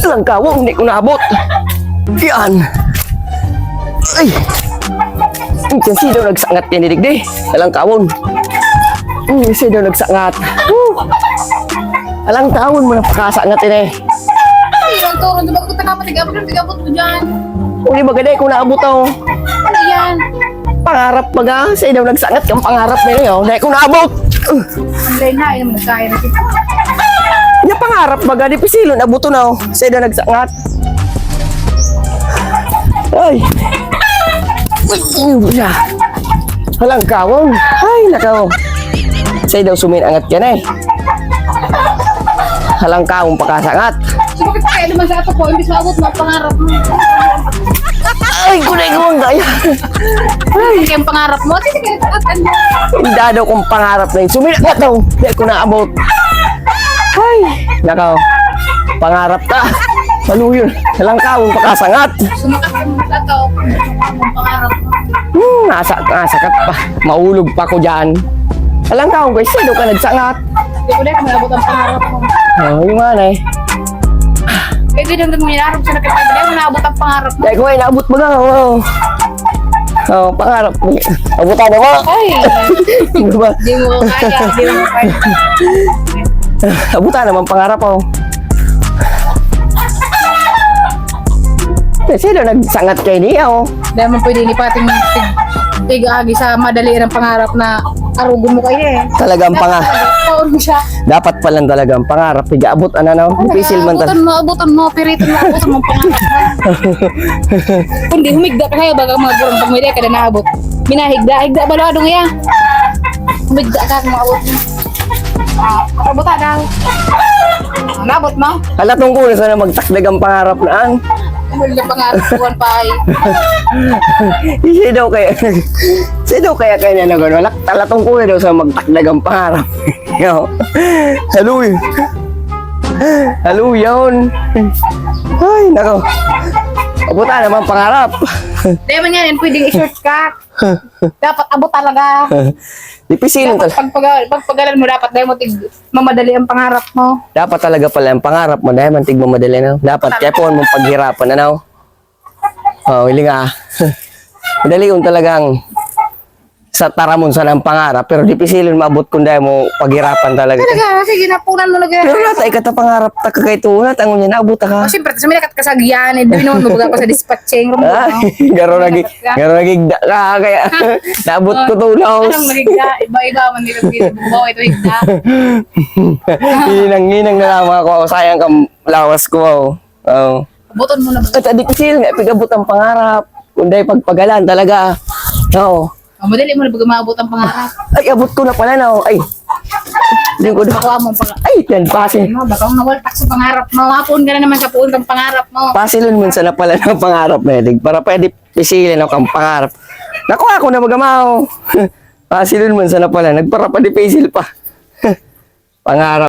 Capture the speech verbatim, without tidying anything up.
Alang kawong, di ko naabot. Yan. Ay. Kasi daw nagsangat yan, digdi. Alang kawong. Kasi daw nagsangat. Woo. Alang kawong mo na pakasangat ini. Ay, ang turo, di ba ko takapatigapan ang tigabot ko dyan? Kung di ba, gaday ko naabot, oh. Ano yan? Pangarap baga, sa daw nagsangat kang pangarap na yun, oh. Dahil ko naabot. Ang lain na, yun naman, kaya na kita. Ya, pangarap baga, di pisilon, abuto na, oh. Sa daw nagsangat. Ay. Ay, yun siya. Halang kawong. Ay, nakaw. Sa daw suminangat ka na, eh. Halang kawong pakasangat. So, bakit kaya naman sa ato po, imbis maabot mo ang pangarap mo? Ay, kunay ko ang gaya. Ay, kaya ang pangarap mo, sige, sige, sige, sige. Dado kong pangarap na yun. Sumila ka daw. Di ko naabot. Ay, nakaw. Pangarap ka. Maluyo. Halang kawong pakasangat. Sumakat ka muna daw. Ang pangarap mo. Hmm, nasa, nasa ka pa. Maulog pa ko dyan. Halang kawong, guys. Sino ka nagsangat? Hindi ko dahil maabot ang pangarap mo. Oh, yung nga na eh. Pwede lang din mo yung arap sa nakita. Hindi mo naabot ang pangarap mo. Dahil ko ay naabot baga, oo. Oh, pangarap. Abutan na mo. Ay, Diba? Di mo kaya, di mo kaya. Abutan naman pangarap, oh. Kasi na nagsangat kayo niya, oh. Dahil mo pwede ni pating tig-, tig-agi sa madali ng pangarap na arugon mo kayo eh. Talagang panga- Paon siya. Dapat palang talagang pangarap, tig-abot, ano, no? Talaga, pisil man tal- abutan mo, abutan mo, piritan mo, abutan mo ang pangarap mo. Kundi humigda ka kayo, baga mga gurang pamilya ka na naabot. Minahigda, higda, balado nga yan. Humigda ka, kung maabot mo. Ah, abutan daw. Naabot mo? Halatong ko na sana magtakdag ang pangarap na ang. Ano na pangarap ko, ang pahay? Siya daw kaya, siya daw kaya kaya na gano'n. Halatong ko na daw sa magtakdag ang pangarap. Yo. Haluy. Haluy, yun. Ay, nako. Abutan naman pangarap. Di man yan, pwedeng i-shortcut. Dapat abot talaga. Dipisilon Dapat tal- pagpaga-, pagpagalan mo, dapat dahil mo tig-, mamadali ang pangarap mo. Dapat talaga pala ang pangarap mo, dahil man tigmamadali, no? Dapat kaya po mong paghirapan, ano? Oh, hiling ah. Madali yung talagang sa taramon sana ang pangarap, pero dipisilon maabot kung dahil mo paghirapan talaga. Talaga, sige, napunan mo na ganyan. Pero nata, ikata pangarap ta ka kay tuon, at ang unya, naabot ta ka. Oh, siyempre, sa minakat ka sa agian, eh, doon naman, mabaga pa sa dispatching room, Ah, no? Garo nagi-, Minakat ka. Garo nagigda ka, kaya naabot ko to, laos. Anong nagigda? Iba-iba, man nila, nila, bubaw, ito higda. Hinang-hinang na lang, mga kuwa, sayang kang lawas ko, oh. Oh. Abutan mo na ba? At adipisil nga, pig-abot ang pangarap. Kundi pagpagalan talaga. Oo. Oh, madali mo na baga maabot ang pangarap. Ay, abot ko na pala na, oh. Ay. Hindi ko na. Makuha mo ang pangarap. Ay, yan, pasi. Ano, baka ang nawaltak sa pangarap mo. Hapon ka na naman sa puon kang pangarap mo. Pasilon mo sana pala ng pangarap na yun. Para pwede pisilin ako ang pangarap. Nakuha ko na, magamaw. Pasilon mo sana pala. Nagpara pa, di pisil pa. Pangarap.